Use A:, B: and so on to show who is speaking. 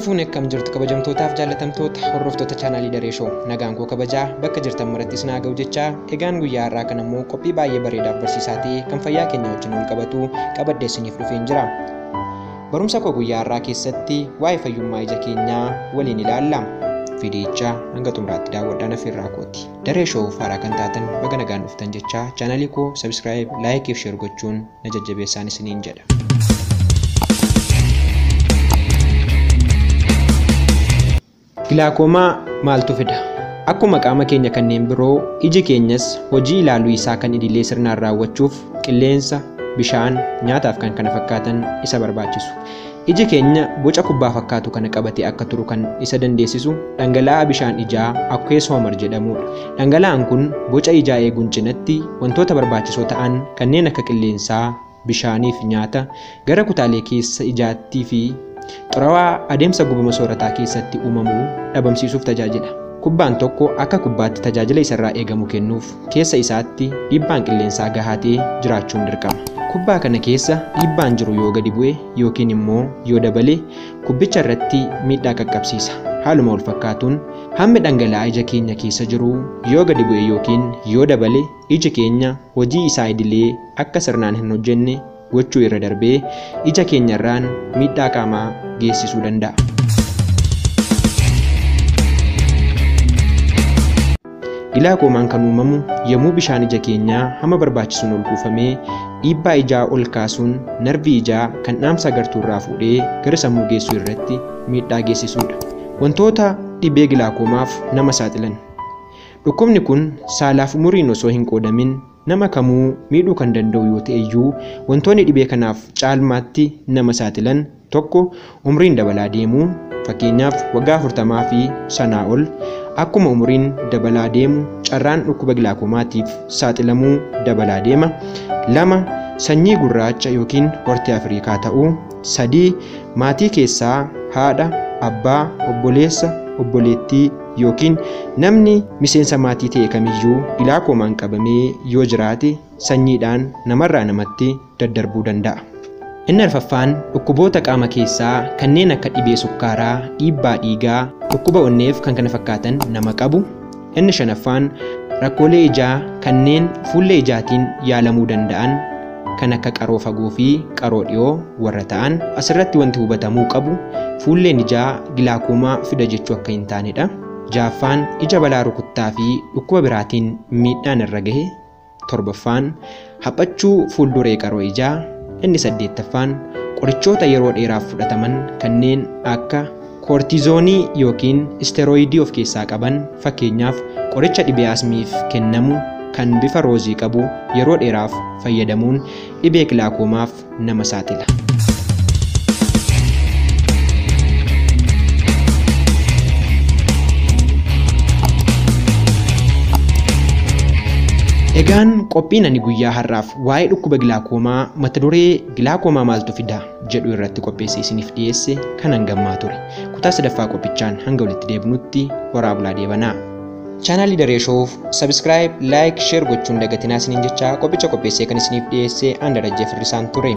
A: Harka fuune akkam jirtu kabajamtootaaf jaallatamtoota hordoftoota chaanaalii Daree Show nagaan koo kabajaa bakka jirtan maratti isin haa ga'u jechaa egaan guyyaa har'aa kan ammoo qophii baay'ee bareedaaf barsiisaa ta'e kan fayyaa keenya wajjin wal qabatu qabadhee isiniif dhufeen jira. Barumsa koo guyyaa har'aa keessatti waa'ee fayyummaa ija keenyaa waliin ilaalla. Viidiyicha hanga xumuraatti daawwadhaan afeerraa kooti. Daree Show haaraa kan taatan baga nagaan dhuftan jechaa chaanaalii koo subscribe, like fi share gochuun na jajjabeessaan isiniin jedha. Gilaakoomaa maaltu fida? Akkuma qaama keenya kanneen biroo iji keenyas hojii ilaaluu isaa kan idilee sirnaan raawwachuuf qilleensa, bishaan, nyaataaf kan kana fakkaatan isa barbaachisu. Iji keenya boca kubbaa fakkaatu kana qabatee akka turu kan isa dandeessisu dhangala'aa bishaan ijaa aqueous humor jedhamudha. Dhangala'aan kun boca ijaa eeguun cinatti wantoota barbaachisoo ta'an kanneen akka qilleensaa, bishaanii fi nyaata gara kutaalee keessa ijaattii fi xurawaa adeemsa gubama soorataa keessatti uumamu dhabamsiisuuf tajaajila. Kubbaan tokko akka kubbaatti tajaajila isarraa eegamu kennuuf keessa isaatti dhiibbaan qilleensaa gahaa ta'e jiraachuun dirqama. Kubbaa kana keessa dhiibbaan jiru yoo gadi bu'e yookiin immoo yoo dabale kubbicha irratti miidhaa qaqqabsiisa. Haaluma wal fakkaatuun hammi dhangala'aa ija keenya keessa jiru yoo gadi bu'e yookiin yoo dabale iji keenya hojii isaa idilee akka sirnaan hin hojjenne gochuu irra darbee ija keenyarraan miidhaa qaamaa geessisuu danda'a. Gilaakoomaan kan uumamu yommuu bishaan ija keenyaa hamma barbaachisuun ol kuufamee dhiibbaa ijaa ol kaasuun narvii ijaa kan dhaamsa agartuu irraa fuudhee gara sammuu geessuu irratti miidhaa geessisuudha. Wantoota dhibee gilaakoomaaf nama saaxilan. Dhukkubni kun saalaaf umuriin osoo hin qoodamin nama kamuu miidhuu kan danda'u yoo ta'e iyyuu wantoonni dhibee kanaaf caalmaatti nama saaxilan tokko umriin dabalaa deemuu, fakkeenyaaf waggaa 40 fi sanaa ol. Akkuma umriin dabalaa deemu carraan dhukkuba gilaakoomaatiif saaxilamuu dabalaa deema. 2 sanyii gurraacha yookiin hortee Afrikaa ta'uu. 3 maatii keessaa haadha, abbaa, obboleessa, obboleettii yookiin namni miseensa maatii ta'e kamiyyuu gilaakoomaan qabamee yoo jiraate sanyiidhaan namarraa namatti daddarbuu danda'a. Inni arfaffaan dhukkuboota qaama keessaa kanneen akka dhibee sukkaaraa, dhiibbaa dhiigaa, dhukkuba onneef kan kana fakkaatan nama qabu. Inni shanaffaan rakkoolee ijaa kanneen fuullee ijaatiin yaalamuu danda'an kan akka qaroo fagoo fi qaroo dhiyoo warra ta'an. Asirratti wanti hubatamuu qabu fuulleen ijaa gilaakoomaa fida jechuu akka hin taanedha. Jaaffaan ija balaa rukuttaa fi dhukkuba biraatiin miidhaan irra gahe. Torbaffaan haphachuu fuulduree qaroo ijaa. Inni saddeettaffaan qorichoota yeroo dheeraaf fudhataman kanneen akka koortizoonii yookiin isteerooyidii of keessaa qaban, fakkeenyaaf qoricha dhibee asmiif kennamu kan bifa roozii qabu yeroo dheeraaf fayyadamuun dhibee gilaakoomaaf nama saaxila. Egaan qophiin ani guyyaa har'aaf waa'ee dhukkuba gilaakoomaa mata duree gilaakoomaa maaltu fida jedhu irratti qopheessee isiniif dhiyeesse kan hangammaa ture. Kutaa sadaffaa qophichaan hanga walitti deebinutti horaa bulaa deebanaa. Chaanaalii Daree Showf subscribe, like, share gochuun dagatinaa isiniin jechaa qophicha qopheessee kan isiniif dhiyeesse aan Darajjee Firrisaan ture.